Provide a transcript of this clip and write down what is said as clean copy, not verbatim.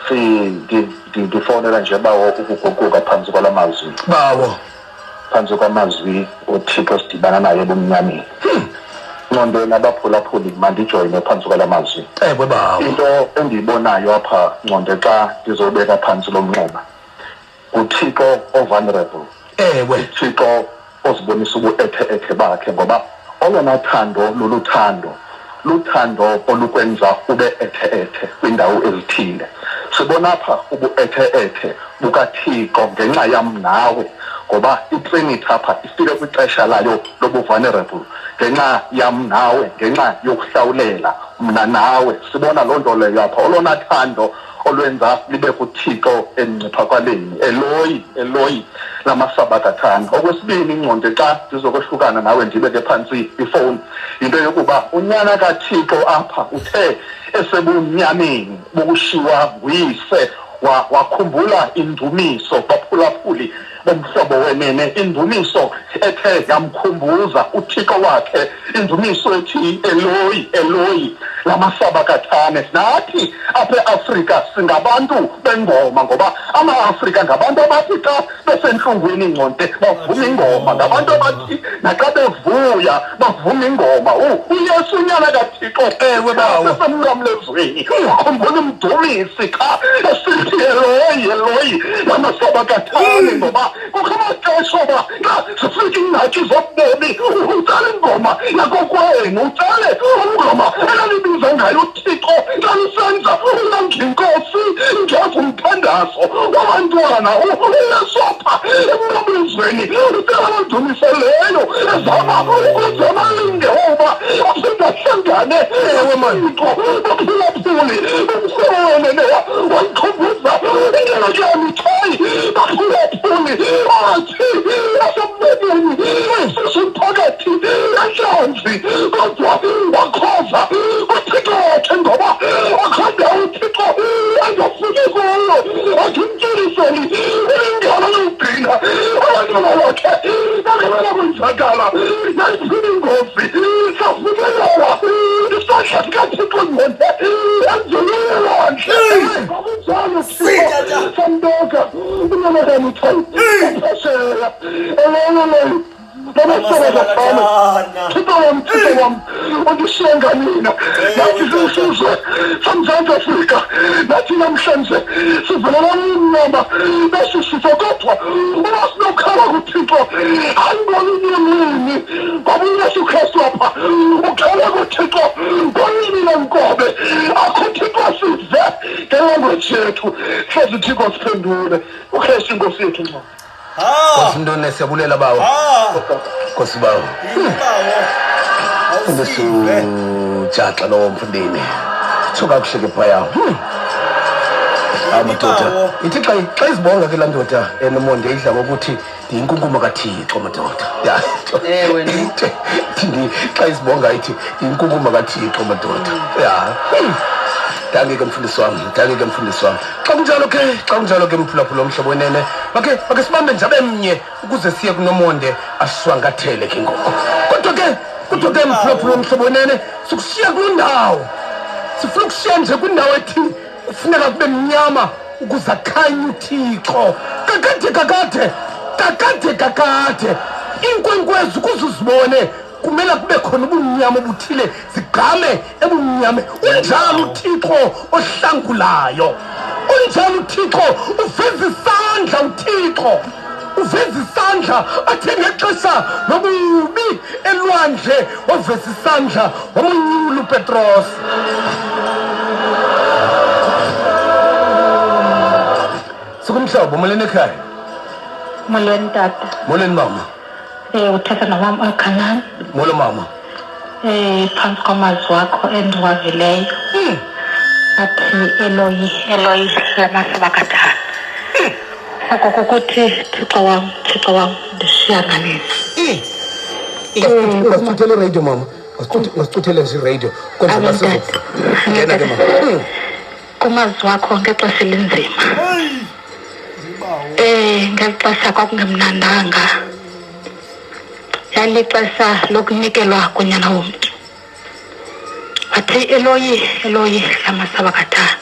Siyaphila. Si ndifonela nje bawo ukuguquka phantsi kwala mazwi. Bawo. Phantsi kwamazwi oThixo sidibana naye ebumnyameni. Ncondo nabaphulaphuli mandijoyine phantsi kwala mazwi. Ewe bawo. Into endiyibonayo apha Nconde xa ndizobeka phantsi lo mnxeba nguThixo o-vulnerable. Ewe. UThixo ozibonisa ubuethe-ethe bakhe ngoba olona thando luluthando luthando olukwenza ube ethe-ethe kwiindawo ezithile. Sibona apha ubuethe-ethe bukaThixo ngenxa yam nawe ngoba iTrinity apha ifike kwixesha layo lobu-vulnerable ngenxa yam nawe, ngenxa yokuhlawulela mna nawe. Sibona loo nto leyo apha, olona thando olwenza libe kuThixo emngciphakaleni. Eloyi, Eloyi, lamasabathathana. Okwesibini, Ngconde, xa ndizokohlukana nawe ndibeke phantsi ifowuni, yinto yokuba uNyana kaThixo apha uthe esebumnyameni bokushiywa nguyise wakhumbula indumiso, baphulaphuli bomhlobo wenene, indumiso ethe yamkhumbuza uThixo wakhe, indumiso ethi Eloyi, Eloyi, lamasabakathane. Nathi apha eAfrika singabantu bengoma, ngoba ama-Afrika ngabantu abathi xa besentlungwini ingconde bavuma ingoma, ngabantu abathi naxa bevuya bavuma ingoma. UYesu uNyana kaThixo, Ewe, bawo. esemnqamlezweni wakhumbula umdumisi xa esithi Eloyi, Eloyi, lamasabakathane, ngoba kukho amaxesha oba xa zifika iingxaki zobomi utsale ingoma yakokwenu, utsale ingoma elalibiza ngayo uThixo xa nisenza uNonginkosi ngeva umthandazo wabantwana. uYesu apha emnqamlezweni ucela abadumise leyo ezama ukuze amalinge oba aphinde ahlangane. Ewe, man. Thixo, baphulaphuli umhlobo wayikhumbuza indlela kaMithayi, baphulaphuli, athi asembekeni sisumphakathi entlanzi, kodwa wakhoza kuThixo wakhe ngoba akho ndawo uThixo angafiki kuyo. Athi umtyuliseli ulingana yokugcina abantwana bakhe bangebela kwenzakala nayiphini ingozi, safikelela isandla sikaThixo ngqonde enzulwini lwandle. Ngokunjalo Thixo sambeka unyana kaMithayi phesheya. Eloyi, Thixo wam, Thixo wam, undishiye nganina? Nathi sisizwe soMzantsi Afrika, nathi namhlanje sivelela umnyama besi sifo, kodwa uba sinokhala kuThixo, hayi ngolunye ulwimi, ngoba uYesu Kristu apha ukhala kuThixo ngolwimi lenkobe. Akho Thixo sive ngelanguage yethu, hlezi uThixo siphendule. UKristu inkosi yethu ngcono. Nkosi Ntone, siyabulela bawo. Nkosi bawo. Mfundisi uJaxa lowo mfundini. Tsho kakuhle ke phaya. Hayi madoda. Ithi xa izibonga ke laa ndoda enomonde idla ngokuthi ndiyinkunkuma kaThixo madoda. Ya. Ewe, ne. Ithi xa izibonga ithi ndiyinkunkuma kaThixo madoda. Ya. Danke ke mfundisi wam, danke ke mfundisi wam. Xa kunjalo ke, xa kunjalo ke mphulaphula omhlobo wenene, make sibambe nje abe mnye ukuze siye kuNomonde asishwankathele ke ngoku. Kodwa ke mphulaphula omhlobo wenene, sikushiya kuloo ndawo. Sifuna ukushiya nje kwindawo ethi kufuneka kube mnyama ukuze akhanye uThixo. Kakade, kakade, kakade, kakade, iinkwenkwezi ukuze uzibone kumele kube khona ubumnyama obuthile, zigqame ebumnyame. Unjalo uThixo ohlangulayo, unjalo uThixo uveza isandla, uThixo uveza isandla athe ngexesha lobubi elwandle waveza isandla wamonyula uPetros. Sikumhlobo, molweni ekhaya. Molweni tata. Molweni mama. Uthetha nomama Okhanani. Molo mama. Phantsi kwamazwi wakho endiwavileyo. Athi Eloyi, Eloyi, lama sabakathana. Oko kukuthi Thixo wam, Thixo wam, ndishiya nganini. Ungasicuthela iradio mama. Ungasicuthele nje iradio. Kwenzela Amen, sizo. tata. Ngena ke mama. Kumazwi wakho ngexesha elinzima. Ngeli xesha kwakungemnandanga. Yalixesha lokunikelwa konyana womntu. Wathi Eloyi, Eloyi, lama sabakathana.